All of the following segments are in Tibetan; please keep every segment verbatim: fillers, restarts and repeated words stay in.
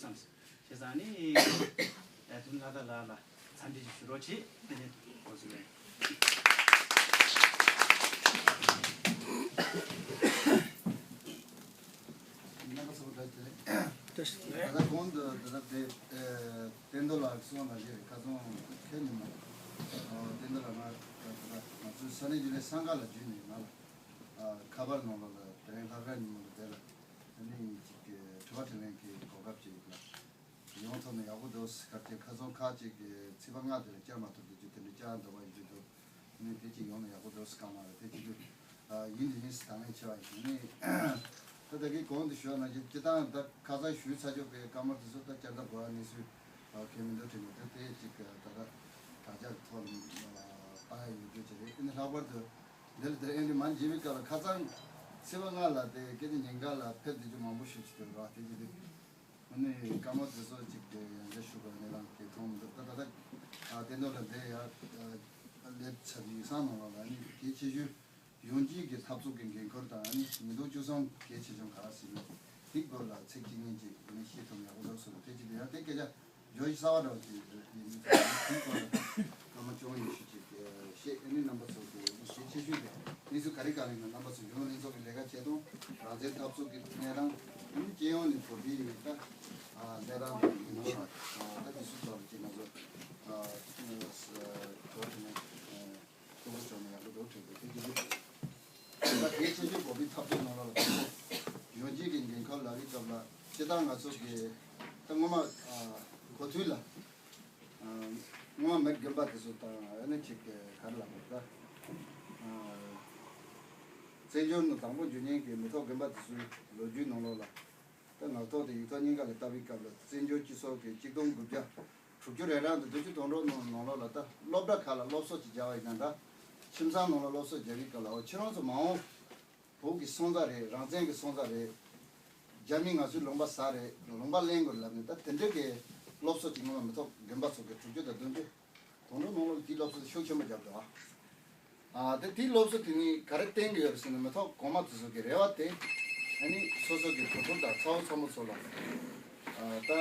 བསམ་སོང་། བྱས་ཙང་ནི་ད་དུང་ལྷ་དར་ལགས་ལ་འཚམས་འདྲི་ཞུ་རོགས་བྱེད། དེ་ནས་འགོ་ཚུགས་རེད། རྣམ་པ་ཚོ་བཀྲ་ཤིས་བདེ་ལེགས། བཀྲ་ཤིས་བདེ་ལེགས། ད་ལྟ་གོང་དུ་ད་ལྟ་དེ་ཨ་བསྟན་རྡོར་ལགས་གསུངས་པ་ནང་བཞིན་རེད། ཁ་སང་ཁྱེད་ཉིན་མོ་ཨ་བསྟན་རྡོར་ལགས་ང་ད་ལྟ་ང་ཚོའི་ས་གནས་རྒྱུན་ལས་སང་ག་ལ་བརྒྱུད་ནས་ང་ལ་ཨ་ཁ་པར་ནང་ལོགས་ལ་དེ་རིང་ལྷག་དཀར་ཉིན་མོ་ལ་དེ་ལ་ཨ་ནི་ཅིག་གི་དྲི་བ་དྲིས་ལན་གྱི་གོ་སྐབས་ཅིག་ལ་ཡོང་ཐུབ་ན་ཡག་པོ་འདུག་ཟེར། སྐབས་དེ་ཁ་སང་ཁག་ཅིག་གི་ཚེས་པ་ལྔ་དེ་ལ་བཅར་མ་ཐུབ་པའི་རྒྱུ་དེ་འདྲ་བཅར་འདོད་པ་ཡོད་ཀྱི་འདུག་ནི་དེ་གཅིག་ཡོང་ན་ཡག་པོ་འདུག་ཟེར། སྐར་མ་རེ་དེ་གཅིག་དུས་ཨ་ཡིན་དུ་ཡིན་ཟེར་དང་ལེན་བྱས་པ་ཡིན་ནི། ད་ལྟ་གི་གོང་དུ་ཞུས་པ་ནང་བཞིན་སྤྱི་བཏང་ད་ཁ་སང་ཞུས་ཚར་ཆོག་པའི་བཀའ་མོལ་དེ་ཚོ་ད་བསྐྱར་ལྡབ་དགོས་པ་གནས་ཚུལ་ཨ་གལ་མི་འདུག་དྲན་གྱི་འདུག་དེ་གཅིག་ད་ལྟ་དྲ་རྒྱ་གི་ཐོག་ལ་ཨ་བཏང་ཡ་ཡོད་རྒྱུ་ཅིག་རེད། དེ་ནི་ལྷག་པར་དུ་འདི་ལ་དེར་ཨེ་འདྲི་མ་བྱེད་པའི་སྐབས་ལ་ཁ་སང་ཚེས་པ་ལྔ་ལ་དེ་སྐད་ཆ་ཉེན་ཁ་ལ་ཕེབས་བསྡད་རྒྱུ་མང་པོ་ཞིག་ཅིག་འདུག་ར། དེ་གཅིག་དུས། ཨ་ནི་བཀའ་མོལ་དེ་ཚོ་གཅིག་དེ་ཡང་བསྐྱར་ཞུ་དགོས་གནས་སྟངས་དེ་མཐོང་མི་འདུག་ད་ད་ལྟ་ཨ་བསྟན་རྡོར་ལགས་འདིར་ཡར་ཨ་སླེབས་ཚར་དུས་ཡིག་ཚང་ནང་ལོགས་ལ་ཨ་ནི་གལ་ཆེ་ཤོས་ཡོངས་སྒྲིག་གི་འཐབ་རྩོད་ཀྱི་འགན་ཁུར་དང་ཨ་ནི་ཉིས་སྟོང་བཅུ་གསུམ་གལ་ཆེ་ཆུང་ག་རེ་ཟེར་ན་དེའི་སྐོར་ལ་ཚིག་གཅིག་གཉིས་ཅིག་ཨ་ནི་བཤད་ཐུབ་ན་ཡག་པོ་འདུག་བསམ། དེ་གཅིག་དེ་ཡང་དེ་སྐད་ཆ་བརྗོད་གཞི་གསར་པ་འདྲ་བོ་ཅིག་ཡིན་མིན་དེའི་སྐོར་ལ་སྐར་མ་བཅོ་ལྔ་ཉི་ཤུ་ཅིག་བཤད། ཨ་ནི་རྣམ་པ་ཚོ་གི་གལ་ཆེ་ཤོས་དེ་གནས་ཚུལ་ག་རེ་ག་རེ་ཡིན་ན་རྣམ་པ་ཚོ་གཞོན་ནུ་ལྷན་ཚོགས་ཀྱི་ལས་ཀ་བྱེད་སྟངས་རང་བཙན་འཐབ་རྩོད་ཀྱི་གནས་སྟངས་ཨ་ནི་སྤྱི་ཡོངས་ནས་བོད་པའི་ཡུལ་ད་ཨ་གནས་སྟངས་དང་ཡིན་ན་ཨ་ད་དེ་ཚོའི་ཐོག་ལ་ཅིག་ང་ཚོ་ཨ་ཨ་ཨ་གྲོས་བྱས་ནས་ཨ་གྲོས་འགོ་བྱུང་ན་ཡག་པོ་འདུག་དྲན་འདུག་དེ་གཅིག་དེ། ད་གལ་ཆེ་ཤོས་བོད་པའི་འཐབ་རྩོད་ནང་ལོགས་ལ་ཡོངས་སྒྲིག་གི་འགན་ཁུར་ལབ་པའི་སྐབས་ལ་སྤྱིར་བཏང་ང་ཚོ་གི་ད་སྔོན་མ་ཨ་གོ་ཐོས་ལ་ཨ་སྔོན་མ་མི་རྒན་པ་དེ་ཚོ་དང་ཨ་ནི་ཅིག་གི་ག་རེ་ལབ་དགོས་ད་ཨ་བཙན་བྱོལ་ནང་དང་པོ་འབྱོར་མཁན་གྱི་མི་ཐོག་རྒན་པ་དེ་ཚོའི་ལོ་རྒྱུས་ནང་ལོགས་ལ། ད་ངག་ཐོག་དང་ཡིག་ཐོག་གཉིས་ཀ་ལ་ལྟ་བའི་སྐབས་ལ་བཙན་བྱོལ་སྤྱི་ཚོགས་ཀྱི་གཅིག་སྟོང་དགུ་བརྒྱ་དྲུག་ཅུ་རེ་གྲངས་དང་བདུན་ཅུ་དོན་གྲངས་ནང་ནང་ལོགས་ལ་ད་སློབ་གྲྭ་ཁག་ལ་སློབ་གསོ་ཅིག་སྦྱར་བ་ཡིན་ན་འདྲ། ཁྱིམ་ཚང་ནང་ལ་སློབ་གསོ་སྦྱར་བའི་སྐབས་ལ་འོ་ཁྱེད་རང་ཚོ་མ་འོངས་བོད་ཀྱི་སོན་རྩ་རེད། རང་བཙན་གྱི་སོན་རྩ་རེད། རྒྱ་མིས་ང་ཚོའི་ལུང་པ་ཟ་རེད། ལུང་པ་ལེན་དགོས་ལབ་ནས་ད་དེ་འདྲ་གི་སློབ་གསོ་ཅིག་སྔོན་མ་མི་ཐོག་རྒན་པ་ཚོ་གི་དྲུག་ཅུ་དང་བདུན་ཅུ། དོན་གྲུབ་ནང་ལོགས་ལ་དེའི་སློབ་གསོ་ཤུགས་ཆེན་པོ་བརྒྱབ་འདུག་ཨ། ཨ་དེ་དེའི་སློབ་གསོ་དེ་ནི་ག་རེ་བསྟན་གྱི་ཡོད་རེད་ཟེར་ན་མི་ཐོག་གོང་མ་དེ་ཚོ་གི་རེ་བ་དེ་ཨ་ནི་སོ་སོ་གི་བུ་ཕྲུག་དང་ཚ་བོ་ཚ་མོ་ཚོ་ལ་ཨ་ད་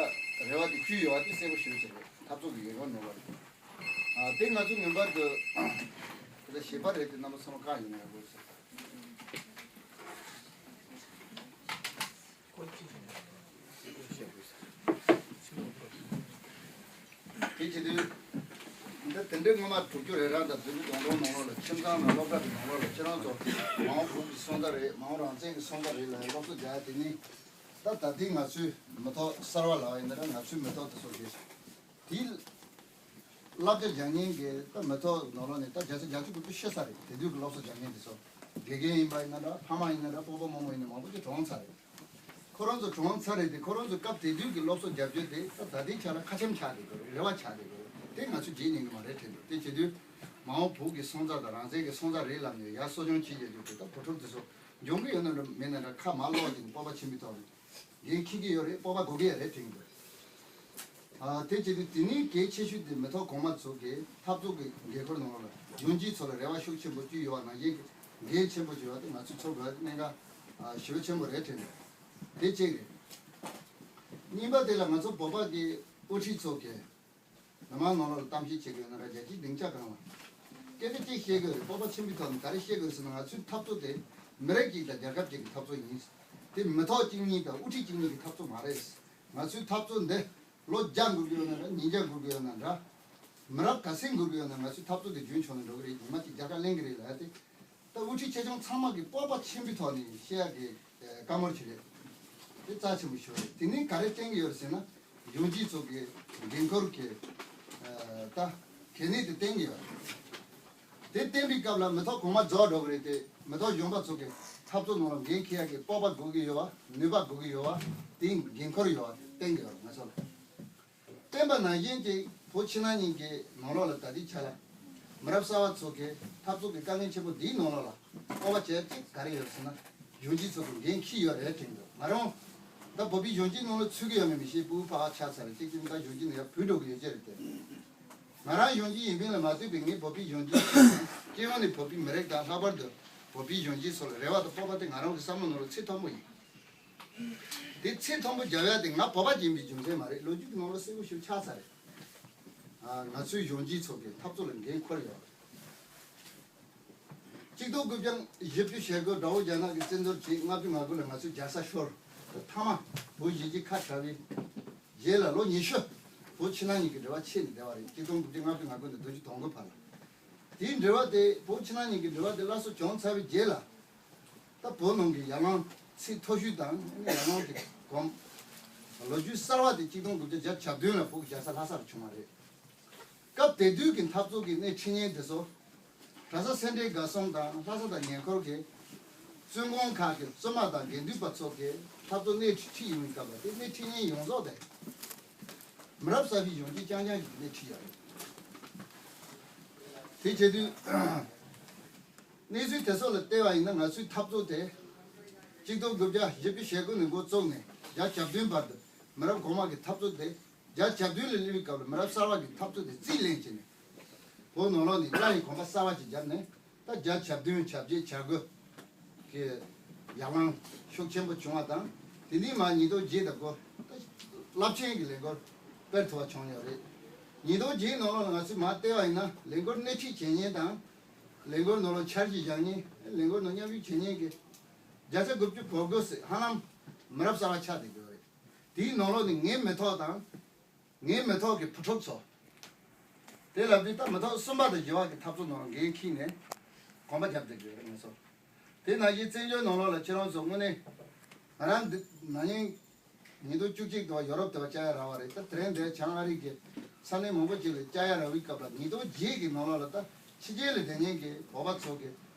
རེ་བ་དེ་བཅུག་ཡོད་པ་དེ་གསལ་པོ་ཞེ་པོ་ཅིག་རེད། འཐབ་རྩོད་ཀྱི་འགན་ཁུར་ནོར་བ་རེད། ཨ་དེ་ང་ཚོ་ངེས་པར་དུ་དེ་ལ་ཞིབ་པ་རེད་དེ་རྣམ་པ་ཚང་མ་བཀག་ཡོད་ན་ཡག་པོ་རེད་ཟེར། དེ་བྱེད་དུས། འདི་དེ་འདྲའི་སྔོན་མ་དྲུག་ཅུ་རེ་གྲངས་དང་བདུན་ཅུ་དོན་གྲངས་ནང་ལོགས་ལ་ཁྱིམ་ཚང་དང་སློབ་གྲྭ་གི་ནང་ལོགས་ལ་ཁྱེད་རང་ཚོ་མ་འོངས་བོད་ཀྱི་སོན་རྩ་རེད། མ་འོངས་རང་བཙན་གྱི་སོན་རྩ་རེད་ལབ་སློབ་གསོ་རྒྱག་ཡ་དེ་ནི། ད་ད་ལྟའི་ང་ཚོའི་མི་ཐོག་གསར་བ་ལབ་པ་ཡིན་ན་ར་ང་ཚོའི་མི་ཐོག་དེ་ཚོ་གིས། དེའི་བསླབ་བྱ་སྦྱང་མཁན་གྱི་ད་མི་ཐོག་ནང་ལོགས་ནས་ད་བརྒྱ་ཆ་བརྒྱད་ཅུ་དགུ་བཅུ་ཤེས་ས་རེད། དེ་དུས་ཀྱི་སློབ་གསོ་སྦྱང་མཁན་དེ་ཚོ་དགེ་རྒན་ཡིན་པ་ཡིན་ན་འདྲ། ཕ་མ་ཡིན་ན་འདྲ། སྤོ་བོ་རྨོ་མོ་ཡིན་ན་མང་པོ་ཅིག་གྲོངས་ཚར་རེད། ཁོ་རང་ཚོ་གྲོངས་ཚར་རེད་དེ་ཁོ་རང་ཚོ་སྐབས་དེ་དུས་ཀྱི་སློབ་གསོ་རྒྱབ་རྒྱུ་དེ་ད་ད་ལྟའི་ཆ་ལ་ཁ་ཆེམས་ཆགས་བསྡད་དགོས་རེད། རེ་བ་ཆགས་བསྡད་དགོས་རེད། དེ་ང་ཚོས་བརྗེད་ཉན་གྱི་མ་རེད་དྲན་འདུག་དེ་བྱེད་དུས་མ་འོངས་བོད་ཀྱི་སོན་རྩ་དང་རང་བཙན་གྱི་སོན་རྩ་རེད་ལབ་ནས་ཡར་གསོ་སྐྱོང་བྱེད་རྒྱུ་དེ་ད་བུ་ཕྲུག་དེ་ཚོ་འབྱུང་གི་ཡོད་ན་འདྲ་མེད་ན་འདྲ་ཁ་མ་ལོག་ཅིག་ནས་སྤོབས་པ་ཆེན་པོའི་ཐོག་ནས། འགན་འཁྱེར་གྱི་ཡོད་རེད། སྤོབས་པ་དགོས་ཀྱི་ཡོད་རེད་དྲན་གྱི་འདུག་ཨ་དེ་བྱེད་དུས་དེ་ནས་གལ་ཆེ་ཤོས་དེ་མི་ཐོག་གོང་མ་ཚོ་གིས་འཐབ་རྩོད་ཀྱི་འགན་ཁུར་ནང་ལ་ཡོངས་སྒྲིག་ཚོ་ལ་རེ་བ་ཤུགས་ཆེན་པོ་བཅོལ་ཡོད་པ་ནང་བཞིན་གྱི་འགན་ཆེན་པོ་ཞིག་ཡོད་པ་དེ་ང་ཚོས་ཚོར་དགོས་པ་དེ་གནད་འགག་ཨ་ཞེ་པོ་ཆེན་པོ་རེད་དྲན་འདུག་དེ་གཅིག་རེད། གཉིས་པ་དེ་ལ་ང་ཚོ་བོད་པ་གི་དབུ་ཁྲིད་ཚོ་གིས། མི་མང་ནང་ལོགས་ལ་གཏམ་བཤད་བྱེད་དགོས་ན་ར་རྒྱལ་སྤྱིའི་སྡིངས་ཆ་སྒང་ལ། སྐད་ཆ་གཅིག་བཤད་དགོས་རེད། སྤོབས་པ་ཆེན་པོའི་ཐོག་ནས་ག་རེ་བཤད་དགོས་ཟེར་ན་ང་ཚོའི་འཐབ་རྩོད་དེ་མི་རིགས་གཅིག་དང་རྒྱལ་ཁབ་གཅིག་གི་འཐབ་རྩོད་ཡིན། དེ་མི་ཐོག་གཅིག་གཉིས་དང་དབུ་ཁྲིད་གཅིག་གཉིས་ཀྱི་འཐབ་རྩོད་མ་རེད། ང་ཚོའི་འཐབ་རྩོད་འདི་ལོ་བརྒྱ་འགོར་གི་ཡོད་ན་ར་ཉིས་བརྒྱ་འགོར་གི་ཡོད་ན་འདྲ། མི་རབས་ག་ཚད་འགོར་གི་ཡོད་ན་ང་ཚོའི་འཐབ་རྩོད་དེ་རྒྱུན་འཁྱོངས་ནས་འགྲོ་གི་རེད། ཉི་མ་གཅིག་རྒྱལ་ཁ་ལེན་གི་རེད་ལབ་ཡ་དེ། ད་དབུ་ཁྲིད་ཆེ་ཆུང་ཚང་མ་གིས་སྤོབས་པ་ཆེན་པོའི་ཐོག་ནས་བཤད་ཡག་གི་བཀའ་མོལ་ཅིག་རེད། དེ་རྩ་ཆེན་པོ་ཞིག་རེད། དེ་ནས་ག་རེ་བསྟན་གྱི་ཡོད་རེད་ཟེར་ན་ཡོངས་སྒྲིག་ཚོ་གི་འགན་ཁུར་གྱི་ད་གལ་གནད་དེ་བསྟན་གྱི་ཡོད་རེད། དེ་བསྟན་པའི་སྐབས་ལ་མི་ཐོག་གོང་མ་རྫོགས་འགྲོ་གི་རེད་དེ་མི་ཐོག་གཞོན་པ་ཚོ་གི་འཐབ་རྩོད་ནང་ལ་འགན་འཁྱེར་ཡག་གི་སྤོབས་པ་དགོས་ཀྱི་ཡོད་པ། ནུས་པ་དགོས་ཀྱི་ཡོད་པ། དེའི་འགན་ཁུར་ཡོད་པ་བསྟན་གྱི་ཡོད་རེད་ང་ཚོ་ལ། བསྟན་པ་ནང་བཞིན་གྱི་བོད་ཕྱི་ནང་གཉིས་ཀྱི་ནང་ལོགས་ལ་ད་ལྟའི་ཆ་ལ་མི་རབས་གསར་བ་ཚོ་གི་འཐབ་རྩོད་ཀྱི་དཀའ་ངལ་ཆེན་པོ་འདིའི་ནང་ལོགས་ལ་སྤོབས་པ་བྱེད་ཡ་གཅིག་ག་རེ་ཡོད་ཟེར་ན་གཞོན་སྐྱེས་ཚོ་གི་འགན་འཁྱེར་ཡོད་རེད་དྲན་འདུག་ང་རང་ད་བོད་པའི་གཞོན་སྐྱེས་ནང་ལ་ཚུད་ཀྱི་ཡོད་མེད་མི་ཤེས། ཕྲུ་གུ་ཕ་ཆགས་ཚར་རེད། གཅིག་གཅིག་ད་གཞོན་སྐྱེས་ནང་ཡར་བུད་འགྲོ་གི་ཡོད་ཀྱི་རེད་དེ། ང་རང་གཞོན་སྐྱེས་ཡིན་པ་ལ་མ་ལྟོས་པའི་ངས་བོད་པའི་གཞོན་སྐྱེས་སྤྱི་ཡོངས་ནས་བོད་པའི་མི་རིགས་དང་ལྷག་པར་དུ་བོད་པའི་གཞོན་སྐྱེས་ཚོ་ལ་རེ་བ་དང་སྤོབས་པ་དེ་ང་རང་གི་བསམ་བློ་ནང་ལ་ཚད་མཐོན་པོ་ཡིན། དེ་ཚེ་མཐོན་པོ་རྒྱབ་ཡ་དེ་ང་བོད་པ་ཡིན་པའི་རྒྱུ་མཚན་མ་རེད། ལོ་རྒྱུས་ཀྱི་ནང་ལ་གསལ་པོ་ཞིག་ཆགས་ཚར་རེད། ཨ། ང་ཚོའི་གཞོན་སྐྱེས་ཚོ་གི་འཐབ་རྩོད་ལ་འགན་འཁུར་ཡོད་རེད། གཅིག་སྟོང་དགུ་བརྒྱ་བཞི་བཅུ་ཞེ་དགུ་དགྲ་བོ་རྒྱ་ནག་གིས་བཙན་འཛུལ་བྱས། ལྔ་བཅུ་ང་དགུ་ལ་ང་ཚོའི་རྒྱལ་ས་ཤོར། མཐའ་མ་བོད་གཞིས་བྱེས་ཁ་བྲལ་བའི་རྗེས་ལ་ལོ་ཉི་ཤུ་བོད་ཕྱི་ནང་གཉིས་ཀྱི་འབྲེལ་བ་ཆད་ནས་བསྡད་པ་རེད། གཅིག་སྟོང་དགུ་བརྒྱ་ལྔ་བཅུ་ང་དགུ་ནས་བདུན་ཅུ་དོན་དགུ་བར་ལ། དེའི་འབྲེལ་བ་དེ་བོད་ཕྱི་ནང་གཉིས་ཀྱི་འབྲེལ་བ་དེ་སླར་གསོ་བྱུང་ཚར་བའི་རྗེས་ལ། ད་བོད་ནང་གི་ཡར་ལངས་ཚད་མཐོ་ཤོས་དང་ཡར་ལངས་ཀྱི་གོམ། ལོ་རྒྱུས་གསར་བ་དེ་གཅིག་སྟོང་དགུ་བརྒྱ་བརྒྱད་ཅུ་གྱ་བདུན་ལ་བོད་ཀྱི་རྒྱལ་ས་ལྷ་སར་བྱུང་བ་རེད། སྐབས་དེ་དུས་ཀྱི་འཐབ་རྩོད་ཀྱི་སྣེ་ཁྲིད་མཁན་དེ་ཚོ། གྲྭ་ས་སེ་འབྲས་དགའ་གསུམ་དང་ལྷ་ས་དང་ཉེ་འཁོར་གྱི་བཙུན་དགོན་ཁག་གི་བཙུན་མ་དང་དགེ་འདུན་པ་ཚོ་གིས་འཐབ་རྩོད་སྣེ་ཁྲིད་ཡོང་བའི་སྐབས་ལ། དེ་སྣེ་ཁྲིད་མཁན་ཡོངས་རྫོགས་དེ་མི་རབས་གསར་པའི་གཞོན་སྐྱེས་རྐྱང་རྐྱང་ཞིག་གི་སྣེ་ཁྲིད་ཡོད་རེད། དེ་བྱེད་དུས། གནས་ཚུལ་དེ་ཚོ་ལ་བལྟས་པ་ཡིན་ན། ང་ཚོའི་འཐབ་རྩོད་དེ་གཅིག་སྟོང་དགུ་བརྒྱ་བཞི་བཅུ་ཞེ་དགུ་ནས་འགོ་བཙུགས་ནས་བརྒྱད་ཅུ་གྱ་བདུན་བར་དུ་མི་རབས་གོང་མ་གི་འཐབ་རྩོད་དེ། བརྒྱད་ཅུ་གྱ་བདུན་ལ་སླེབས་པའི་སྐབས་ལ་མི་རབས་གསར་བ་གི་འཐབ་རྩོད་དེ་རྩིས་ལེན་བྱས་ནས། བོད་ནང་ལོགས་ནས་སླར་ཡང་གོམ་པ་གསར་བ་ཅིག་བརྒྱབ་ནས། ད་བརྒྱད་ཅུ་གྱ་བདུན་གྱ་བརྒྱད་གྱ་དགུ་གི་ཡར་ལངས་ཤུགས་ཆེན་པོ་བྱུང་བ་དང་། དེ་ནས་མར་ཉིས་སྟོང་བརྒྱད་དང་དགུ། ད་རླབས་ཆེན་གྱི་ལས་འགུལ་སྤེལ་ཐུབ་པ་བྱུང་ཡོད་རེད། ཉིས་སྟོང་བརྒྱད་ནང་ལོགས་ལ་ང་ཚོས་མར་བལྟས་པ་ཡིན་ན། ལས་འགུལ་སྣེ་ཁྲིད་བྱེད་མཁན་དང་། ལས་འགུལ་ནང་ལ་འཆར་གཞི་བཞག་མཁན། ལས་འགུལ་ནང་མཉམ་ཞུགས་བྱེད་མཁན་གྱི་བརྒྱ་ཆ་དགུ་བཅུ་གོ་དགུ་ཙམ་ཧ་ལམ་མི་རབས་གསར་བ་ཆགས་བསྡད་ཡོད་རེད། དེའི་ནང་ལོགས་ནས་ངའི་མི་ཐོག་དང་། ངའི་མི་ཐོག་གི་བུ་ཕྲུག་ཚོ། དེ་ལབ་དུས་ད་མི་ཐོག་གསུམ་པ་དང་བཞི་པ་གི་འཐབ་རྩོད་ནང་འགན་འཁྱེར་ནས་གོམ་པ་རྒྱབ་བསྡད་ཡོད་རེད་ང་ཚོ། དེ་ནང་བཞིན་བཙན་བྱོལ་ནང་ལོགས་ལ་ཁྱེད་རང་ཚོ་དངོས་གནས། ང་རང་འདི་ན་ནིང་ཉིས་སྟོང་བཅུ་གཅིག་དུ་ཡོ་རོབ་དུ་བཅར་ཡ་རག་པ་རེད། ད་དེ་རིང་འདིར་བྱང་ཨ་རི་གི་ས་གནས་མང་པོ་ཅིག་ལ་བཅར་ཡ་རག་པའི་སྐབས་ལ། ཉིས་སྟོང་བརྒྱད་ཀྱི་ནང་ལོགས་ལ་ད་ཕྱི་རྒྱལ་ལ་བསྡད་མཁན་གྱི་བོད་པ་ཚོ་གི་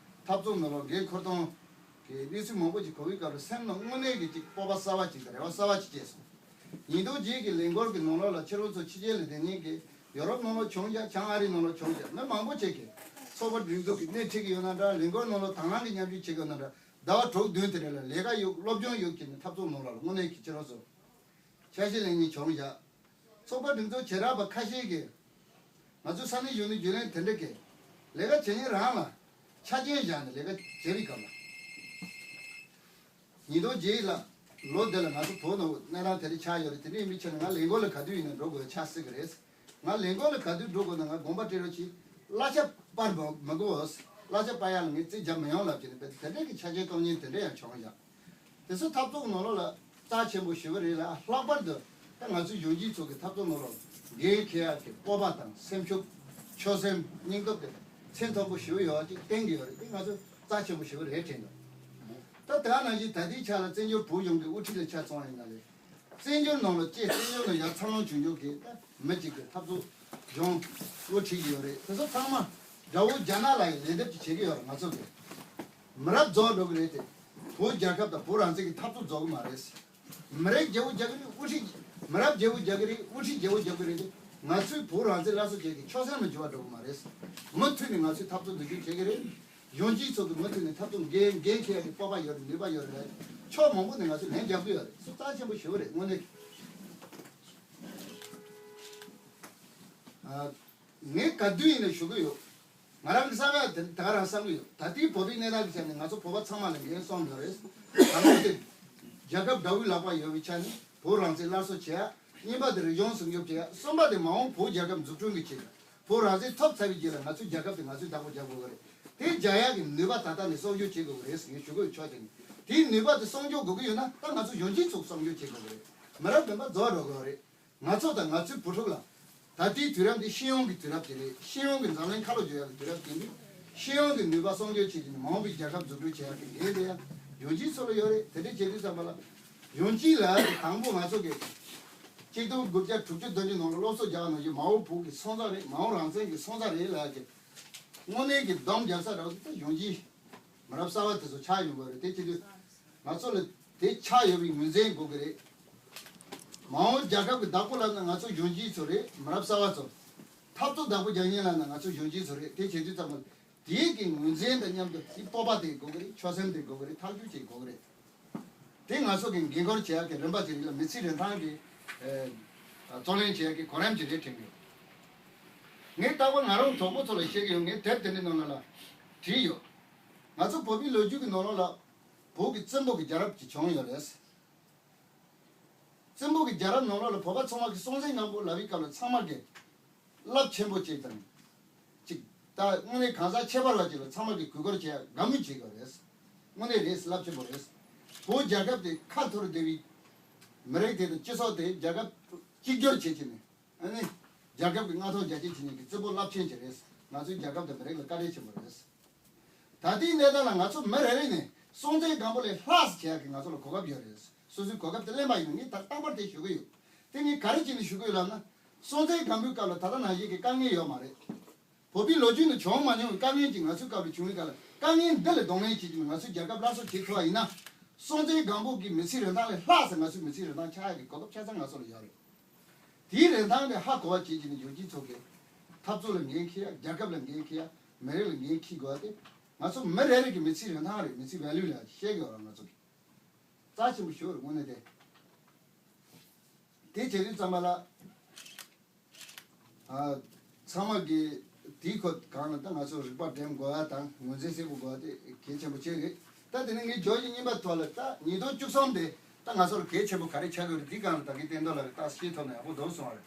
འཐབ་རྩོད་ནང་ལོགས་འགན་འཁུར་སྟངས་ཀྱི་གནས་ཚུལ་མང་པོ་ཅིག་གོ་བའི་སྐབས་ལ། སེམས་ནང་དངོས་གནས་ཀྱི་ཅིག་སྤོབས་པ་གསར་བ་ཅིག་དང་རེ་བ་གསར་བ་ཅིག་སྐྱེས་སོང་། ཉིས་སྟོང་བརྒྱད་ཀྱི་ལས་འགུལ་གྱི་ནང་ལོགས་ལ་ཁྱེད་རང་ཚོ་ཕྱི་རྒྱལ་ལ་བསྡད་མཁན་གྱི། ཡོ་རོབ་ནང་ལོགས་བྱུང་ཡ། བྱང་ཨ་རི་ནང་ལོགས་བྱུང་ཡ། མི་མང་པོ་ཅིག་གིས་ཚོགས་པ་སྒྲིག་འཛུགས་ཀྱི་སྣེ་ཁྲིད་ཀྱི་ཡོད་ན་འདྲ། ལས་འགུལ་ནང་ལོགས་དང་བླངས་ཀྱི་མཉམ་ཞུགས་བྱེད་ཀྱི་ཡོད་ན་འདྲ། ཟླ་བ་དྲུག་བདུན་དེ་རིང་ལ་ལས་ཀ་ཡོད། སློབ་སྦྱོང་ཡོད་ཀྱི་ནི་འཐབ་རྩོད་ནང་ལོགས་ལ་དངོས་གནས་ཀྱི་ཁྱེད་རང་ཚོ་འཆར་གཞི་ལེན་མཁན་བྱུང་ཡ། ཚོགས་པ་སྒྲིག་འཛུགས་བྱེ་བྲག་པ་ཁ་ཤས་ཀྱིས། ང་ཚོའི་ས་གནས་གཞོན་ནུ་རྒྱུན་ལས་དེ་འདྲ་གིས་ལས་ཀ་བྱེད་མཁན་རང་ལ་ཆ་རྐྱེན་བཞག་ནས་ལས་ཀ་བྱེད་པའི་སྐབས་ལ། ཉིས་སྟོང་བརྒྱད་ལ་ལོ་འདི་ལ་ང་ཚོ་བོད་ནང་གནས་སྟངས་དེ་འདྲ་ཆགས་ཡོད་རེད། དེ་འདྲ་ཡིན་པའི་ཕྱིར་ན་ང་ལས་འགུལ་ལ་ག་དུས་ཡིན་ན་འགྲོ་དགོས་ཆགས་སྲིད་ཀྱི་རེད། ང་ལས་འགུལ་ལ་ག་དུས་འགྲོ་དགོས་ན་ང་དགོངས་པ་སྤྲད་རོགས་གྱིས། གླ་ཆ་སྤར་མ་མི་དགོས། གླ་ཆ་སྤར་ཡ་ལ་ངས་རྩིས་རྒྱག་མི་ཡོང་ལབ་བྱས་ནས་དཔེ་དེ་འདྲ་གི་ཆ་རྐྱེན་གཏོང་མཁན་དེ་འདྲ་ཡང་བྱུང་ཡ། དེ་ཚོ་འཐབ་རྩོད་ནང་ལོགས་ལ་རྩ་ཆེན་པོ་ཞེ་པོ་རེད་ལ། ལྷག་པར་དུ་ད་ང་ཚོའི་གཞོན་སྐྱེས་ཚོ་གི་འཐབ་རྩོད་ནང་ལོགས་འགན་འཁྱེར་ཡག་གི་སྤོབས་པ་དང་སེམས་ཤུགས། ཆོད་སེམས། སྙིང་སྟོབས་དེ་ཚད་མཐོན་པོ་ཞེ་པོ་ཡོད་པ་ཅིག་བསྟན་གྱི་ཡོད་རེད། དེ་ང་ཚོ་རྩ་ཆེན་པོ་ཞེ་པོ་རེད་དྲན་འདུག་ད་དེ་ག་ནང་བཞིན་ད་ལྟའི་ཆ་ལ་བཙན་བྱོལ་བོད་གཞུང་གི་དབུ་ཁྲིད་ལ་ཆ་བཙོང་བ་ཡིན་ན་ལས། བཙན་བྱོལ་ནང་ལ་སྐྱེས། བཙན་བྱོལ་ནང་ཡར་འཚར་ལོངས་བྱུང་ཆོག་གི་ད་མི་གཅིག་གི་འཐབ་རྩོད་གཞུང་དབུ་ཁྲིད་ཀྱི་ཡོད་རེད། དེ་ཚོ་ཚང་མ་དགྲ་བོ་རྒྱ་ནག་ལ་ཡང་ལན་འདེབས་ཅིག་བྱེད་ཀྱི་ཡོད་རེད། ང་ཚོ་གི་མི་རབས་རྫོགས་འགྲོ་གི་རེད་དེ། བོད་རྒྱལ་ཁབ་དང་བོད་རང་བཙན་གྱི་འཐབ་རྩོད་རྫོགས་གི་མ་རེད། མི་རབས་རྒྱལ་པོ་རྒྱག་གི་རེད། དབུ་ཁྲིད། མི་རབས་རྒྱལ་པོ་རྒྱག་གི་རེད། དབུ་ཁྲིད་རྒྱལ་པོ་རྒྱག་གི་རེད་དེ། ང་ཚོའི་བོད་རང་བཙན་སླར་གསོ་བྱེད་ཀྱི་ཆོད་སེམས་ལ་འགྱུར་བ་འགྲོ་གི་མ་རེད། མུ་མཐུད་ནས་ང་ཚོས་འཐབ་རྩོད་མདུན་སྐྱོད་བྱེད་ཀྱི་རེད། གཞོན་སྐྱེས་ཚོ་གི་མུ་མཐུད་ནས་འཐབ་རྩོད་འགན་འགན་འཁྱེར་ཡག་གི་སྤོབས་པ་ཡོད་རེད། ནུས་པ་ཡོད་རེད་ལ། ཕྱོགས་མང་པོ་ནས་ང་ཚོས་ལན་རྒྱག་གི་ཡོད་རེད། སུ་རྩ་ཆེན་པོ་ཞེ་པོ་རེད་དངོས་གནས། ཨ། ངས་ག་དུས་ཡིན་ན་ཞུ་གི་ཡོད། ང་རང་གི་བསམ་ཡ་དེ་ད་ག་རང་བསམ་གི་ཡོད། ད་ལྟའི་བོད་པའི་གནས་སྟངས་ཀྱི་ཆ་ནས་ང་ཚོ་བོད་པ་ཚང་མ་ལ་འགན་གསུམ་ཡོད་རེད། དང་པོ་དེ། རྒྱལ་ཁབ་དགྲ་བོའི་ལག་པར་ཡོད་པའི་ཆ་ནས་བོད་རང་བཙན་སླར་གསོ་བྱེད་ཡ། གཉིས་པ་དེ་རིག་གཞུང་སྲུང་སྐྱོབ་བྱེད་ཡ། གསུམ་པ་དེ་མ་འོངས་བོད་རྒྱལ་ཁབ་འཛུགས་སྐྲུན་གྱི་ཆེད་དུ། བོད་རང་བཙན་ཐོབ་ཚར་བའི་རྗེས་ལ་ང་ཚོའི་རྒྱལ་ཁབ་དེ་ང་ཚོས་བདག་པོ་རྒྱག་དགོས་ཀྱི་རེད། དེ་རྒྱག་ཡག་གི་ནུས་པ་ད་ལྟ་ནས་གསོག་འཇོག་བྱེད་དགོས་ཀྱི་རེད་ཟེར་ངས་ཞུ་གི་ཡོད་ཕྱོགས་དེ་ནས། དེའི་ནུས་པ་དེ་གསོག་འཇོག་དགོས་ཀྱི་ཡོད་ན་ད་ང་ཚོ་གཞོན་སྐྱེས་ཚོས་གསོག་འཇོག་བྱེད་དགོས་ཀྱི་རེད། མི་རབས་རིམ་པ་རྫོགས་འགྲོ་གི་ཡོད་རེད། ང་ཚོ་དང་ང་ཚོའི་བུ་ཕྲུག་ལ། ད་ལྟའི་དུས་རབས་འདི་ཤེས་ཡོན་གྱི་དུས་རབས་ཅིག་རེད། ཤེས་ཡོན་གྱི་འཛམ་གླིང་ཁ་ལོ་བསྒྱུར་ཡག་གི་དུས་རབས་ཅིག་ཡིན་དུས། ཤེས་ཡོན་གྱི་ནུས་པ་གསོག་འཇོག་བྱེད་ཀྱི་ནི་མ་འོངས་པའི་རྒྱལ་ཁབ་འཛུགས་སྐྲུན་བྱེད་ཡག་གི་འགན་དེ་ཡང་གཞོན་སྐྱེས་ཚོ་ལ་ཡོད་རེད། དེ་འདྲ་བྱེད་དུས་ཙམ་པ་ལ། གཞོན་སྐྱེས་ལ་དང་པོ་ང་ཚོ་གི་གཅིག་སྟོང་དགུ་བརྒྱ་དྲུག་ཅུ་བདུན་ཅུ་ནང་ལ་སློབ་གསོ་རྒྱག་པ་ནང་བཞིན་མ་འོངས་བོད་ཀྱི་སོན་རྩ་རེད། མ་འོངས་རང་བཙན་གྱི་སོན་རྩ་རེད་ལབ་ཡག་གི་དངོས་གནས་ཀྱི་སྡོམ་རྒྱག་ས་རག་ད་གཞོན་སྐྱེས། མི་རབས་གསར་བ་དེ་ཚོ་ཆགས་ཡོང་གི་རེད། དེ་བྱེད་དུས་ང་ཚོ་ལ་དེ་ཆགས་ཡོད་པའི་ངོས་འཛིན་དགོས་ཀྱི་རེད། མ་འོངས་རྒྱལ་ཁབ་ཀྱི་བདག་པོ་ལབ་ན་ང་ཚོ་གཞོན་སྐྱེས་ཚོ་རེད། མི་རབས་གསར་བ་ཚོ། འཐབ་རྩོད་བདག་པོ་རྒྱག་མཁན་ལབ་ན་ང་ཚོ་གཞོན་སྐྱེས་ཚོ་རེད། དེ་བྱེད་དུས་ཙམ་པ་དེའི་གི་ངོས་འཛིན་དང་མཉམ་དུ་དེ་སྤོབས་པ་དེ་དགོས་ཀྱི་རེད། ཆོད་སེམས་དེ་དགོས་ཀྱི་རེད། ཐག་གཅོད་བྱེད་དགོས་ཀྱི་རེད། དེ་ང་ཚོ་གི་འགན་འཁུར་བྱེད་ཡག་གི་རིམ་པ་ཅིག་རེད་ལ། མི་ཚེ་རིན་ཐང་གི་ཨ་རྩོད་ལེན་བྱེད་ཡག་གི་གོ་རིམ་ཅིག་རེད་དྲན་གྱི་ཡོད། ངས་རྟག་པར་ང་རང་གྲོགས་པོ་ཚོ་ལ་བཤད་ཀྱི་ཡོད། ངས་དེབ་དེ་འདྲའི་ནང་ལ་ལ་བྲིས་ཡོད། ང་ཚོ་བོད་པའི་ལོ་རྒྱུས་ཀྱི་ནང་ལོགས་ལ་བོད་ཀྱི་བཙན་པོ་གི་རྒྱལ་རབས་ཅིག་བྱུང་ཡོད་རེད། བཙན་པོ་གི་རྒྱལ་རབས་ནང་ལོགས་ལ་བོད་པ་ཚང་མ་གི་སྲོང་བཙན་སྒམ་པོ་ལབ་པའི་སྐབས་ལ་ཚང་མ་གི་རླབས་ཆེན་པོ་གཅིག་དང་། གཅིག་ད་དངོས་གནས་གང་ཟག་ཁྱད་པར་བ་གཅིག་ལ་ཚང་མ་གི་གུས་བཀུར་བྱེད་ཡ་དགའ་མོས་བྱེད་དགོས་རེད། དངོས་གནས་རེད། རླབས་ཆེན་པོ་རེད། བོད་རྒྱལ་ཁབ་དེ་ཁ་འཐོར་བསྡད་པའི་མི་རིགས་དེ་དང་སྤྱི་ཚོགས་དེ་རྒྱལ་ཁབ་གཅིག་གྱུར་བྱེད་ཀྱི་ནས། ཨ་ནི། རྒྱལ་ཁབ་ཀྱི་མངའ་ཐང་རྒྱ་སྐྱེད་བྱེད་མཁན་གྱི་བཙན་པོ་རླབས་ཆེན་ཅིག་རེད། ང་ཚོའི་རྒྱལ་ཁབ་དང་མི་རིགས་ལ་བཀའ་དྲིན་ཆེན་པོ་རེད། ད་ལྟའི་གནས་སྟངས་ལ་ང་ཚོ་མི་རེ་རེ་ནས་སྲོང་བཙན་སྒམ་པོ་ལས་ལྷག་ཙམ་བྱེད་ཡག་གི་ང་ཚོ་ལ་གོ་སྐབས་ཡོད་རེད། སོ་སོའི་གོ་སྐབས་དེ་ལེན་པ་ཡིན་ན་ངས་ད་རྟག་པར་དེ་ཞུ་གི་ཡོད། དེ་ངས་ག་རེ་བྱས་ནས་ཞུ་གི་ཡོད་ལབ་ན། སྲོང་བཙན་སྒམ་པོའི་སྐབས་ལ་ད་ལྟ་ནང་བཞིན་གྱི་དཀའ་ངལ་ཡོད་མ་རེད། བོད་པའི་ལོ་རྒྱུས་ནང་བྱུང་མ་མྱོང་བའི་དཀའ་ངལ་ཅིག་ང་ཚོའི་སྐབས་ལ་བྱུང་བའི་སྐབས་ལ་དཀའ་ངལ་འདི་ལ་གདོང་ལེན་བྱེད་ཀྱི་ང་ཚོའི་རྒྱལ་ཁབ་སླར་གསོ་བྱེད་ཐུབ་པ་ཡིན་ན། སྲོང་བཙན་སྒམ་པོ་གི་མི་ཚེའི་རིན་ཐང་ལས་ལྷག་ཙམ་ང་ཚོའི་མི་ཚེའི་རིན་ཐང་ཆག་ཡག་གི་གོ་སྐབས་ཆ་ཚང་ང་ཚོ་ལ་ཡོད་རེད། དེའི་རིན་ཐང་དེ་ཧ་གོ་བ་བྱེད་ཀྱི་ནི་ཡོད་ཀྱི་ཚོ་གི་འཐབ་རྩོད་ལ་འགན་འཁྱེར་ཡ། རྒྱལ་ཁབ་ལ་འགན་འཁྱེར་ཡ། མི་རིགས་ལ་འགན་འཁྱེར་དགོས་པ་དེ་ང་ཚོ་མི་རེ་རེ་གི་མི་ཚེའི་རིན་ཐང་རེད། མི་ཚེའི་ཝེ་ལུ་ལ་བཤད་དགོས་ར། ང་ཚོ་གི་རྩ་ཆེན་པོ་ཞིག་རེད། དངོས་གནས་དེ། དེ་བྱེད་དུས་ཙམ་པ་ལ། ཨ། ཚང་མ་གི་དེའི་ཁོ་གང་ལ་ད་ང་ཚོ་རིག་པ་འགྲེམ་དགོས་ཡ་དང་ངོས་འཛིན་གསལ་པོ་དགོས་ཡ་དེ་གལ་ཆེན་པོ་ཆགས་རེད། ད་དེ་ནས་ངས་བརྗོད་གཞི་གཉིས་པ་ཐོག་ལ་ད་ཉིས་སྟོང་བཅུ་གསུམ་དེ་ད་ང་ཚོར་གལ་ཆེན་པོ་ག་རེ་ཆགས་ཀྱི་རེད། དེའི་སྒང་ལ་ད་གིན་བསྟན་རྡོར་ལགས་ཀྱིས་ད་ཤེས་ཐུབ་ན་ཡག་པོ་འདུག་གསུངས་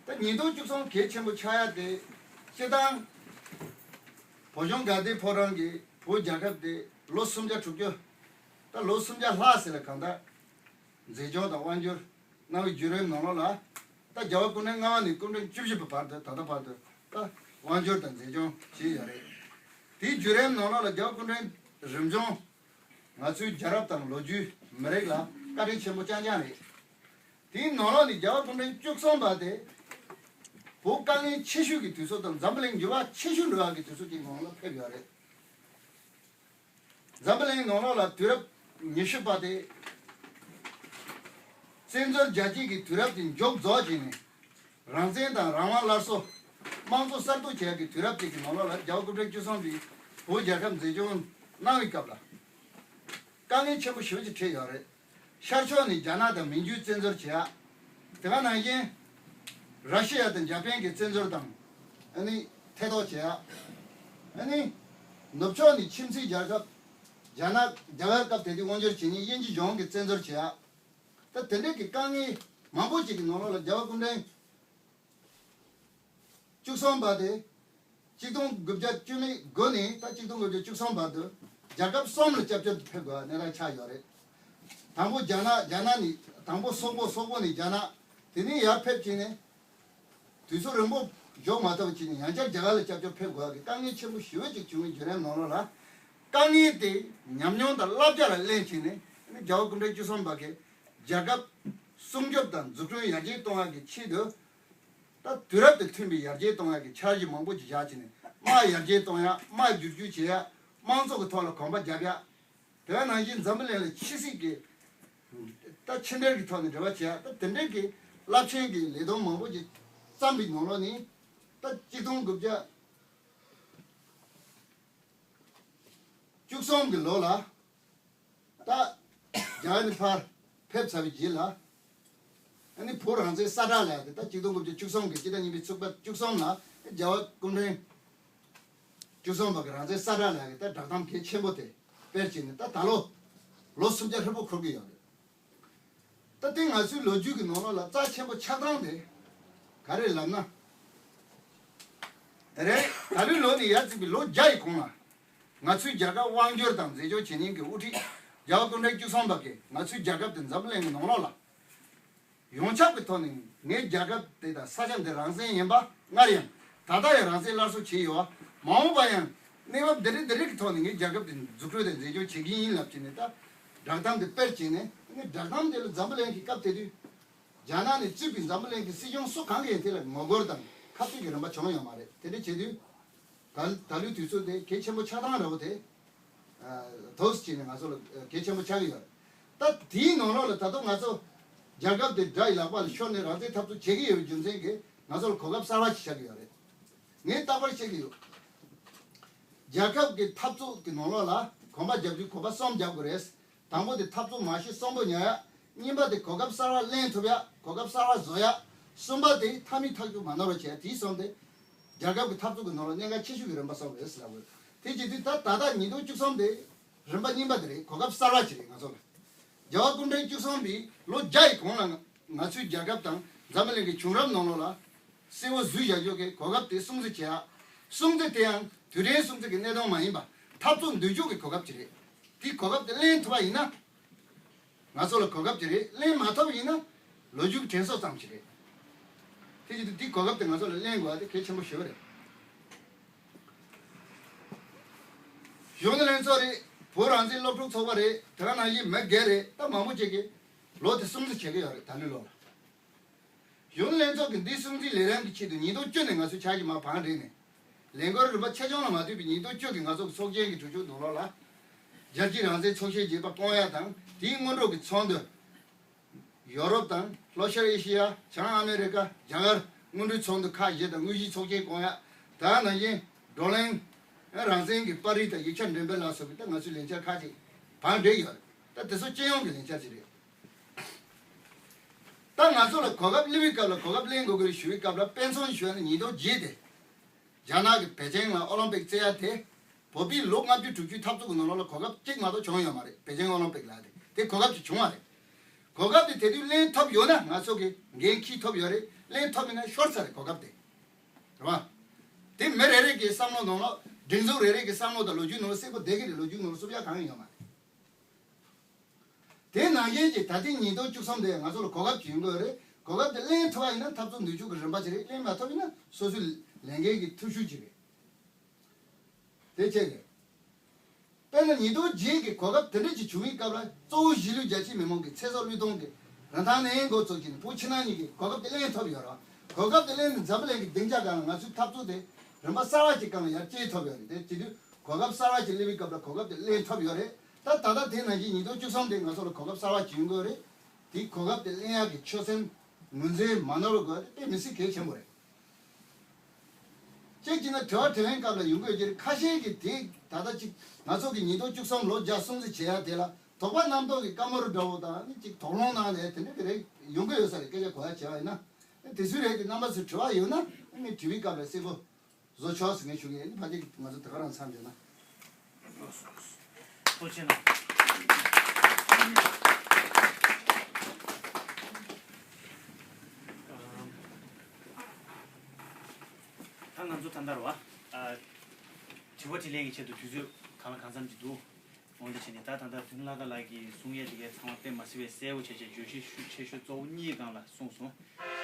པ་རེད། ད་ཉིས་སྟོང་བཅུ་གསུམ་གལ་ཆེན་པོ་ཆགས་ཡ་དེ་སྤྱིར་བཏང་བོད་གཞུང་དགའ་ལྡན་ཕོ་བྲང་གིས་བོད་རྒྱལ་ཁབ་དེ་ལོ་སུམ་བརྒྱ་དྲུག་ཅུ། ད་ལོ་སུམ་བརྒྱ་ལྷག་ཟེར་ལ་གང་ལྟར། མཛེས་ལྗོངས་དང་དབང་སྒྱུར་གནང་བའི་བརྒྱུད་རིམ་ནང་ལོགས་ལ། ད་རྒྱལ་བ་སྐུ་ཕྲེང་ལྔ་པ་ནས་སྐུ་ཕྲེང་བཅུ་བཞི་པ་བར་དུ་ད་ལྟ་བར་དུ་ད་དབང་སྒྱུར་དང་མཛེས་ལྗོངས་བྱས་ཡོད་རེད། དེའི་བརྒྱུད་རིམ་ནང་ལོགས་ལ་རྒྱལ་བ་སྐུ་ཕྲེང་རིམ་བྱོན་ང་ཚོའི་རྒྱལ་རབས་དང་ལོ་རྒྱུས་མི་རིགས་ལ་བཀའ་དྲིན་ཆེན་པོ་རྐྱང་རྐྱང་རེད། དེའི་ནང་ལོགས་ནས་རྒྱལ་བ་སྐུ་ཕྲེང་བཅུ་གསུམ་པ་དེ་བོད་དཀའ་ངལ་ཆེ་ཤོས་ཀྱི་དུས་ཚོད་དང་འཛམ་བུ་གླིང་འགྱུར་བ་ཆེ་ཤོས་འགྲོ་ཡག་གི་དུས་ཚོད་ཅིག་ནང་ལ་ཕེབས་ཡོད་རེད། འཛམ་བུ་གླིང་ནང་ལོགས་ལ་དུས་རབས་ཉི་ཤུ་པ་དེ་བཙན་འཛུལ་རྒྱལ་སྤྱིའི་གི་དུས་རབས་ཀྱི་མཇུག་རྫོགས་ཀྱི་ནས། རང་བཙན་དང་རང་དབང་སླར་གསོ། དམངས་གཙོ་གསར་གཏོད་བྱེད་ཡག་གི་དུས་རབས་ཅིག་གི་ནང་ལོགས་ལ་རྒྱལ་བ་སྐུ་ཕྲེང་བཅུ་གསུམ་པས་བོད་རྒྱལ་ཁབ་མཛེས་ལྗོངས་གནང་བའི་སྐབས་ལ། དཀའ་ངལ་ཆེན་པོ་ཞེ་པོ་ཅིག་འཕྲད་ཡོད་རེད། ཤར་ཕྱོགས་ནས་རྒྱ་ནག་དང་མན་ཇུའི་བཙན་འཛུལ་བྱེད་ཡག་དེ་ག་ནང་བཞིན། ར་ཤི་ཡ་དང་འཇར་པན་གྱི་བཙན་འཛུལ་དང་། ཨ་ནི་ཐེ་གཏོགས་བྱེད་ཡག་ཨ་ནི། ནུབ་ཕྱོགས་ནས་ཁྱིམ་མཚེས་རྒྱལ་ཁབ། རྒྱ་ནག་རྒྱ་གར་སྐབས་དེ་དུས་དབང་སྒྱུར་བྱེད་མཁན་དབྱིན་ཇི་གཞུང་གིས་བཙན་འཛུལ་བྱེད་ཡག་ད་དེ་འདྲའི་གི་དཀའ་ངལ་མང་པོ་ཅིག་གི་ནང་ལོགས་ལ་རྒྱལ་བ་སྐུ་ཕྲེང་བཅུ་གསུམ་པ་དེ། ཆིག་སྟོང་དགུ་བརྒྱ་བཅུ་མེད་དགུ་ནས་ད་ཆིག་སྟོང་དགུ་བརྒྱ་བཅུ་གསུམ་བར་དུ་རྒྱལ་ཁབ་གསུམ་ལ་སྐྱབས་བཅོལ་དུ་ཕེབས་དགོས་པ་གནས་སྟངས་ཆགས་ཡོད་རེད། དང་པོ་རྒྱ་ནག་རྒྱ་ནག་ནས་དང་པོ་སོག་པོ། སོག་པོ་ནས་རྒྱ་ནག་དེ་ནས་ཡར་ཕེབས་བྱས་ནས་དུས་ཚོད་རིང་པོ་འཇོག་མ་ཐུབ་པ་བྱས་ནས་ཡང་བསྐྱར་རྒྱ་གར་ལ་སྐྱབས་བཅོལ་ཕེབས་དགོས་པ་གི་དཀའ་ངལ་ཆེན་པོ་ཞེ་པོ་ཅིག་བྱུང་བའི་བརྒྱུད་རིམ་ནང་ལོགས་ལ། དཀའ་ངལ་དེ་ཉམས་མྱོང་དང་བསླབ་བྱ་ལ་ལེན་བྱས་ནས་རྒྱལ་བ་སྐུ་ཕྲེང་བཅུ་གསུམ་པ་གིས་རྒྱལ་ཁབ་སྲུང་སྐྱོབ་དང་འཛུགས་སྐྲུན་ཡར་རྒྱས་གཏོང་ཡག་གི་ཆེད་དུ། ད་དུས་རབས་དང་མཐུན་པའི་ཡར་རྒྱས་གཏོང་ཡག་གི་འཆར་གཞི་མང་པོ་ཅིག་བཞག་བྱས་ནས་དམག་ཡར་རྒྱས་གཏོང་ཡག་དམག་བསྒྱུར་བཅོས་བྱེད་ཡག་དམངས་གཙོ་གི་ཐོག་ལ་གོམ་པ་རྒྱབ་ཡག་དེ་ག་ནང་བཞིན་འཛམ་བུ་གླིང་ལ་ཕྱི་སྲིད་ཀྱི་ད་ཕྱི་འབྲེལ་གྱི་ཐོག་ནས་འབྲེལ་བ་བྱེད་ཡག་ད་དེ་འདྲའི་གི་རླབས་ཆེན་གྱི་ལས་དོན་མང་པོ་ཅིག་བརྩམས་པའི་ནང་ལོགས་ནས་ད་ཆིག་སྟོང་དགུ་བརྒྱ་བཅུ་གསུམ་གྱི་ལོ་ལ། ད་རྒྱ་གར་ནས་ཕར་ཕེབས་ཚར་བའི་རྗེས་ལ། ཨ་ནི་བོད་རང་བཙན་གསལ་བསྒྲགས་ལས་ཀྱི་ད་ཆིག་སྟོང་དགུ་བརྒྱ་བཅུ་གསུམ་གྱི་སྤྱི་ཟླ་གཉིས་པའི་ཚེས་པ་བཅུ་གསུམ་ལ་རྒྱལ་བ་སྐུ་ཕྲེང་བཅུ་གསུམ་པ་གི་རང་བཙན་གསལ་བསྒྲགས་ལས་ཀྱི་ད་བསྒྲགས་གཏམ་གལ་ཆེན་པོ་དེ་སྤེལ་བྱས་ནས་ད་ད་ལོ་ལོ་སུམ་བརྒྱ་ཧྲིལ་པོ་འཁོར་གྱི་ཡོད་རེད། ད་ལྟའི་ང་ཚོའི་ལོ་རྒྱུས་ཀྱི་ནང་ལོགས་ལ་རྩ་ཆེན་པོ་ཆགས་སྟངས་དེ་ག་རེ་ལབ་ན། དེ་རིང་ད་ལོའི་ལོ་ནས་ཡར་བརྩིས་པའི་ལོ་བརྒྱ་ཡི་གོང་ལ། ང་ཚོའི་རྒྱལ་ཁབ་དབང་སྒྱུར་དང་མཛེས་ལྗོངས་བྱེད་མཁན་གྱི་དབུ་ཁྲིད་རྒྱལ་བ་སྐུ་ཕྲེང་བཅུ་གསུམ་པ་གིས་ང་ཚོའི་རྒྱལ་ཁབ་དེ་འཛམ་བུ་གླིང་གི་ནང་ལོགས་ལ། ཡོངས་ཁྱབ་ཀྱི་ཐོག་ནས་ངའི་རྒྱལ་ཁབ་དེ་དང་ས་ཆ་འདི་རང་བཙན་ཡིན་པ། སྔར་ཡང་། ད་ལྟ་ཡང་རང་བཙན་སླར་གསོ་བྱས་ཡོད་པ། མ་འོངས་པ་ཡང་གནས་བབ་འདི་རིགས་འདི་རིགས་ཀྱི་ཐོག་ནས་ངའི་རྒྱལ་ཁབ་དེ་འཛུགས་སྐྲུན་དང་མཛེས་ལྗོངས་བྱེད་ཀྱི་ཡིན་ལབ་བྱས་ནས་ད་བསྒྲགས་གཏམ་དེ་སྤེལ་བྱས་ནས་ཨ་ནི་བསྒྲགས་གཏམ་དེ་ལ་འཛམ་བུ་གླིང་གི་སྐབས་དེ་དུས། རྒྱ་ནག་ནས་གཙོས་པའི་འཛམ་བུ་གླིང་གི་སྲིད་གཞུང་སུ་གང་གིས་ཡང་དེ་ལ་ངོ་རྒོལ་དང་ཁ་གཏད་ཀྱི་རིམ་པ་བྱུང་ཡོད་མ་རེད། དེ་འདྲ་བྱེད་དུས། ད་ད་ལོའི་དུས་ཚོད་དེ་གལ་ཆེན་པོ་ཆགས་སྟངས་འདྲ་བོ་དེ། ཨ། ཐོག་སུ་བྱས་ནས་ང་ཚོ་ལ་གལ་ཆེན་པོ་ཆགས་ཀྱི་ཡོད་རེད། ད་དེའི་ནང་ལོགས་ལ་ད་དུང་ང་ཚོ་རྒྱལ་ཁབ་དེ་དགྲ་ཡི་ལག་པ་ལ་ཤོར་ནས་རང་བཙན་འཐབ་རྩོད་བྱེད་ཀྱི་ཡོད་པའི་རྒྱུ་མཚན་གྱིས་ང་ཚོ་ལ་གོ་སྐབས་གསར་བ་ཞིག་ཆགས་ཀྱི་ཡོད་རེད། ངས་རྟག་པར་བཤད་ཀྱི་ཡོད། རྒྱལ་ཁབ་ཀྱི་འཐབ་རྩོད་ཀྱི་ནང་ལོགས་ལ་གོམ་པ་རྒྱབ་དུས་གོམ་པ་གསུམ་རྒྱབ་དགོས་རེད། དང་པོ་དེ་འཐབ་རྩོད་མ་ཤི་གསོན་པོ་ཉར་ཡ། གཉིས་པ་དེ་གོ་སྐབས་གསར་བ་ལེན་ཐུབ་ཡ། གོ་སྐབས་གསར་བ་བཟོ་ཡ། གསུམ་པ་དེ་མཐའ་མའི་ཐག་གཅོད་མ་ནོར་བ་བྱེད་ཡ། དེའི་གསུམ་དེ་རྒྱལ་ཁབ་ཀྱི་འཐབ་རྩོད་ཀྱི་ནང་ལ་གནད་འགག་ཆེ་ཤོས་ཀྱི་རིམ་པ་གསུམ་རེད་ཟེར་ལབ་དགོས། དེ་བྱེད་དུས་ད་ད་ལྟ་ཉིས་སྟོང་བཅུ་གསུམ་དེ་རིམ་པ་གཉིས་པ་དེ་རེད། གོ་སྐབས་གསར་བ་ཅིག་རེད་ང་ཚོ་ལ། རྒྱལ་བ་སྐུ་ཕྲེང་བཅུ་གསུམ་པའི་ལོ་བརྒྱ་ཡི་གོང་ལ་ང་ང་ཚོའི་རྒྱལ་ཁབ་དང་འཛམ་བུ་གླིང་གི་བྱུང་རབས་ནང་ལོགས་ལ་གསལ་བོ་བཟོས་བཞག་རྒྱུ་གི་གོ་སྐབས་དེ་སྲུང་བརྩི་བྱེད་ཡ། སྲུང་བརྩི་དེ་ཡང་དུས་དྲན་སྲུང་བརྩི་གི་གནད་དོན་མ་ཡིན་པ་འཐབ་རྩོད་མདུན་སྐྱོད་ཀྱི་གོ་སྐབས་ཅིག་རེད། དེའི་གོ་སྐབས་དེ་ལེན་ཐུབ་པ་ཡིན་ན། ང་ཚོ་ལ་གོ་སྐབས་ཅིག་རེད། ལེན་མ་ཐུབ་ཡིན་ན་ལོ་རྒྱུས་ཀྱི་དྲན་གསོ་ཙམ་ཞིག་རེད། དེ་བཞིན་དུ་འདི་གོ་སྐབས་དེ་ང་ཚོ་ལ་ལེན་དགོས་པ་དེ་གལ་ཆེན་པོ་ཞེ་པོ་རེད། གཞོན་ནུ་ལྷན་ཚོགས་རེད། བོད་རང་བཙན་སློབ་ཕྲུག་ཚོགས་པ་རེད། དེ་ག་ནང་བཞིན་མི་སྒེར་རེད། ད་མང་པོ་ཅིག་གིས་ལོ་དེ་སྲུང་བརྩི་བྱེད་ཀྱི་ཡོད་རེད། ད་ལོའི་ལོ་ལ། གཞོན་ནུ་ལྷན་ཚོགས་ཀྱི་འདི་སྲུང་བརྩིའི་ལས་རིམ་གྱི་ཆེད་དུ་ཉིས་སྟོང་བཅུ་ནས་ང་ཚོས་འཆར་གཞི་མར་བང་བསྒྲིགས་ནས། ལས་འགུལ་རིམ་པ་ཆེ་ཆུང་ལ་མ་ལྟོས་པའི་ཉིས་སྟོང་བཅུ་གི་ང་ཚོ་གི་ཚོགས་ཆེན་གྱི་གྲོས་ཆོད་ནང་ལོགས་ལ། རྒྱལ་སྤྱིའི་རང་བཙན་ཚོགས་ཆེན་བརྗེ་པ་སྐོང་ཡ་དང་དེའི་སྔོན་འགྲོ་གི་ཚོགས་འདུ། ཡོ་རོབ་དང་ལྷོ་ཤར་ཨེ་ཤི་ཡ། བྱང་ཨ་མེ་རི་ཀ། རྒྱ་གར་སྔོན་འགྲོའི་ཚོགས་འདུ་ཁག་བཞི་དང་དངོས་གཞིའི་ཚོགས་ཆེན་སྐོང་ཡ། ད་ནང་བཞིན་བགྲོ་གླེང་། རང་བཙན་གྱི་པར་རིས་དང་ཡིག་ཆ་འགྲེམས་སྤེལ་ལ་སོགས་པའི་ད་ང་ཚོའི་ལས་འཆར་ཁག་ཅིག་བང་བསྒྲིགས་ཡོད་རེད། ད་དེ་ཚོ་སྤྱི་ཡོངས་ཀྱི་ལས་འཆར་ཅིག་རེད། ད་ང་ཚོ་ལ་གོ་སྐབས་སླེབས་པའི་སྐབས་ལ་གོ་སྐབས་ལེན་དགོས་ཀྱི་རེད་ཞུ་བའི་སྐབས་ལ་དཔེ་མཚོན་ཞུ་ཡ་ནི་ཉིས་སྟོང་བརྒྱད་དེ། རྒྱ་ནག་གི་པེ་ཅིང་ལ་ཨོ་ལིམ་པིག་རྩེ་ཡ་དེ། བོད་པའི་ལོ་ལྔ་བཅུ་དྲུག་ཅུའི་འཐབ་རྩོད་ཀྱི་ནང་ལོགས་ལ་གོ་སྐབས་གཅིག་མ་གཏོགས་བྱུང་ཡོད་མ་རེད། པེ་ཅིང་ཨོ་ལིམ་པིག་ལ་དེ་དེ་གོ་སྐབས་ཅིག་བྱུང་བ་རེད། གོ་སྐབས་དེ་དེ་དུས་ལེན་ཐུབ་ཡོད་ན་ང་ཚོ་གི་འགན་འཁྱེར་ཐུབ་ཡོད་རེད། ལེན་ཐུབ་མིན་ན་ཤོར་ཚར་རེད་གོ་སྐབས་དེ། རེད་བ། དེ་མི་རེ་རེ་གི་བསམ་བློ་ནང་ལོགས་སྒྲིག་འཛུགས་རེ་རེ་གི་བསམ་བློ་དང་ལོ་རྒྱུས་ནང་ལོགས་གསལ་པོ་བསྡད་ཀྱི་རེད། ལོ་རྒྱུས་ནང་ལོགས་བསུབ་ཡ་གང་ཡང་ཡོད་མ་རེད། དེ་ནང་བཞིན་གྱི་ད་ཐེངས་ཉིས་སྟོང་བཅུ་གསུམ་དེ་ང་ཚོ་ལ་གོ་སྐབས་ཅིག་ཡོང་གི་ཡོད་རེད། གོ་སྐབས་དེ་ལེན་ཐུབ་པ་ཡིན་ན་འཐབ་རྩོད་མདུན་སྐྱོད་ཀྱི་རིམ་པ་ཅིག་རེད། ལེན་མ་ཐུབ་ཡིན་ན་སོ་སོའི་ལས་འགན་གྱི་ཐུ་ཤུ་ཅིག་རེད། དེ་བྱས་ཏེ། དཔེར་ན་ཉིས་སྟོང་བརྒྱད་ཀྱི་གོ་སྐབས་དེ་འདྲ་ཅིག་བྱུང་བའི་སྐབས་ལ་གཙོ་བོ་གཞིས་ལུས་རྒྱ་ཆེའི་མི་མང་གི་ཚེ་སྲོག་བློས་གཏོང་གི་རིན་ཐང་ནས་འགོ་བཙུགས་ཀྱིན་བོད་ཕྱི་ནང་གཉིས་ཀྱི་གོ་སྐབས་དེ་ལེན་ཐུབ་ཡོད་རེད། གོ་སྐབས་དེ་ལེན་ནས་འཛམ་བུ་གླིང་གི་སྡིངས་ཆ་སྒང་ལ་ང་ཚོའི་འཐབ་རྩོད་དེ་རིམ་པ་གསར་བ་ཅིག་སྒང་ལ་ཡར་སྐྱེལ་ཐུབ་ཡོད་རེད། དེ་བྱེད་དུས་གོ་སྐབས་གསར་བ་ཅིག་སླེབས་པའི་སྐབས་ལ་གོ་སྐབས་དེ་ལེན་ཐུབ་ཡོད་རེད། ད་ད་ལྟ་དེ་ནང་བཞིན་ཉིས་སྟོང་བཅུ་གསུམ་དེ་ང་ཚོ་ལ་གོ་སྐབས་གསར་བ་ཅིག་ཡོང་གི་ཡོད་རེད། དེའི་གོ་སྐབས་དེ་ལེན་ཡག་གི་ཆོད་སེམས་ངོས་འཛིན་མ་ནོར་བ་དགོས་པ་དེ་དཔེ་མི་སྲིད་གལ་ཆེན་པོ་རེད། གཅིག་བྱས་ན་དྲི་བ་དྲི་ལེན་སྐབས་ལ་ཡོང་གི་ཡོད་ཀྱི་རེད། ཁ་ཤས་ཀྱིས་དེ་ད་ལྟ་ཅིག་ང་ཚོ་གི་ཉིས་སྟོང་བཅུ་གསུམ་ལོ་བརྒྱ་སྲུང་བརྩི་བྱེད་ཡ་དེ་ལ་དོགས་པ་རྣམ་རྟོག་གི་བཀའ་མོལ་འདྲ་བོ་དང་ནི་ཅིག་དོགས་སློང་གནང་ནས་དེ་འདྲ་གི་རེད་ཡོང་གི་ཡོད་ས་རེད། སྐད་ཆ་གོ་ཡ་བྱས་པ་ཡིན་ན་དེ་སུ་རེད་དེ་རྣམ་པ་ཚོས་དྲི་བ་ཡོད་ན་ངས་དྲི་བའི་སྐབས་ལ་གསལ་པོ་བཟོ་ཆོག་ཟེར་ངས་ཞུ་གི་ཡིན། ཕལ་ཆེར་ང་ཚོ་དེ་ག་རང་མཚམས་འཇོག་ན། ཐུགས་རྗེ་གནང་། ད་ང་ཚོ་ད་ལྟ་རེད་བ། ཨ། དྲི་བ་དྲིས་ལན་གྱི་ཆེད་དུ་དུས་ཚོད་གང་ལ་གང་འཚམ་ཅིག་འདུག་འོན་ཏེ་བྱས་ནས་ད་ད་ལྟ་དོན་ལྷ་དགའ་ལགས་ཀྱིས་གསུང་ཡས་དེ་གའི་ཚང་མ་དཔེ་མ་སྲིད་པའི་གསལ་པོ་བྱས་བྱས་བརྗོད་གཞི་ཤུགས་ཆེ་ཤོས་གཙོ་བོ་གཉིས་སྒང་ལ་གསུངས་སོང་།